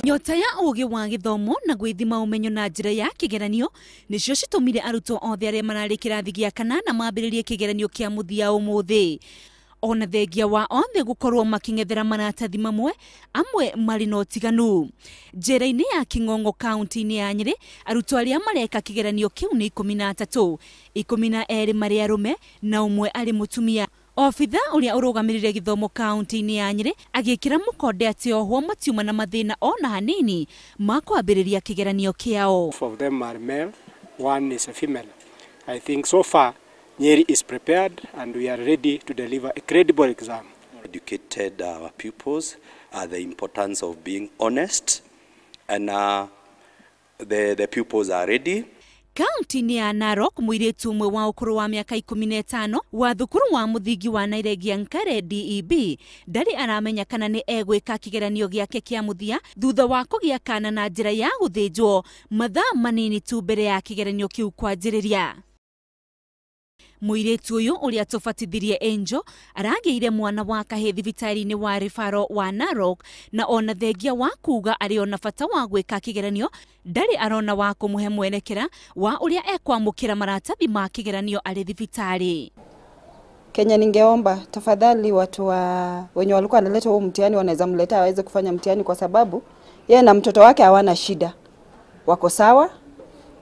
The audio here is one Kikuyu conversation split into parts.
Nyota ya ũgĩ wa gĩthomo na gwĩthima ũmenyo na njĩra ya kĩgeranio nĩcio citũmire arutwo othe arĩa mararĩ kĩrathi gĩa kanana mambĩrĩrie kĩgeranio kĩa mũthia ũmũthĩ. Ona thengia wa othe gũkorwo makĩng'ethera maratathi mamwe, amwe marĩ na ũtiganu. Njĩra-inĩ ya King'ong'o kaunti-inĩ ya Nyĩrĩ, arutwo arĩa mareka kĩgeranio kĩu nĩ 13, 12 marĩ arũme na ũmwe arĩ mũtumia. Obitha ũrĩa ũrũgamĩrĩire gĩthomo kaunti-inĩ ya Nyĩrĩ agĩkĩra mũkonde atĩ ohwo matiuma na mathĩna ona hanini ma kwambĩrĩria kĩgeranio kĩao. 4 of them are male, 1 is a female. I think so far Nyeri is prepared and we are ready to deliver a credible exam. Educated our pupils the importance of being honest, and the pupils are ready. Kaunti-inĩ ya Narok, mũirĩtu ũmwe wa ũkũrũ wa mĩaka 15 wa thukuru wa mũthingi wa Nairegia Nkare DEB ndarĩ aramenya kana nĩ egwĩka kĩgeranio gĩake kĩa mũthia thutha wa kũgĩa kana na njĩra ya gũthĩnjwo mathaa manini tu mbere ya kĩgeranio kĩu kwanjĩrĩria. Mũirĩtu ũyũ ũrĩa tũbatithirie Angel aragĩire mwana wa kahĩĩ thibitarĩ-inĩ wa Referral wa Narok, na ona thengia wa kuga arĩ ona bata wa gwĩka kĩgeranio ndarĩ arona wa kũmũhe mwerekera wa ũrĩa ekwamũkĩra maratathi ma kĩgeranio arĩ thibitarĩ. Kenya, ningeomba tafadhali watu wa wenye walikuwa wanaleta huo mtihani wanaweza mleta aweze kufanya mtihani, kwa sababu yeye na mtoto wake hawana shida, wako sawa,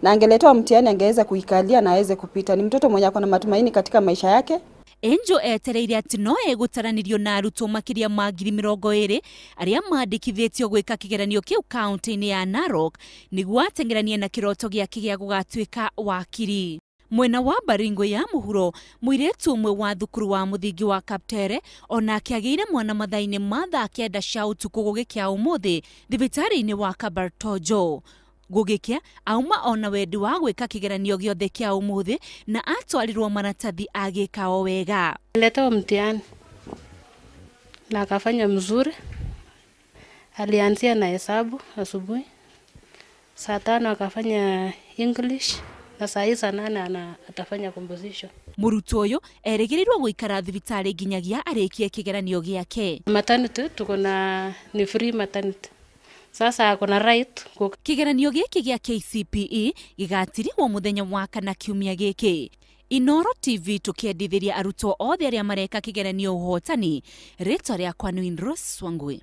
na angeletewa mtihani angeweza kuikalia na aweze kupita. Ni mtoto mwenye ako na matumaini katika maisha yake. Angel etereire atĩ no egũtaranĩrio na arutwo makĩria ma 20,000 arĩa mandĩkithĩtio gwĩka kĩgeranio kĩu kaunti-inĩ ya Narok nĩguo ateng'eranie na kĩroto gĩake gĩa gũgatuĩka wakiri. Mwena wa Baringo ya mũhuro, mũirĩtu ũmwe wa thukuru wa mũthingi wa Kaptere onake agĩire mwana mathaa-inĩ ma thaa 9 cia ũtukũ gũgĩkĩa ũmũthĩ thibitarĩ-inĩ wa Kabartojo. Gũgĩkĩa auma ona wendi wa gwĩka kĩgeranio gĩothe kĩa ũmũthĩ na atwarirwo maratathi agĩka o wega. Aliletewa mtihani na akafanya mzuri. Alianzia na hesabu asubuhi, saa 5 akafanya English na saa hii saa 8 atafanya composition. Mũrutwo ũyũ erĩgĩrĩirwo gũikara thibitarĩ nginyagia arĩkie kĩgeranio gĩake. Maternity tuko na ni free maternity. Sasa kuna right. Kĩgeranio gĩkĩ gĩa KCPE gĩgatirihwo mũthenya wa kana kiumia gĩkĩ. Inoro TV tũkĩendithĩria arutwo othe arĩa mareka kĩgeranio ũhotani. Rĩtwa rĩakwa nĩ Rose Wangui.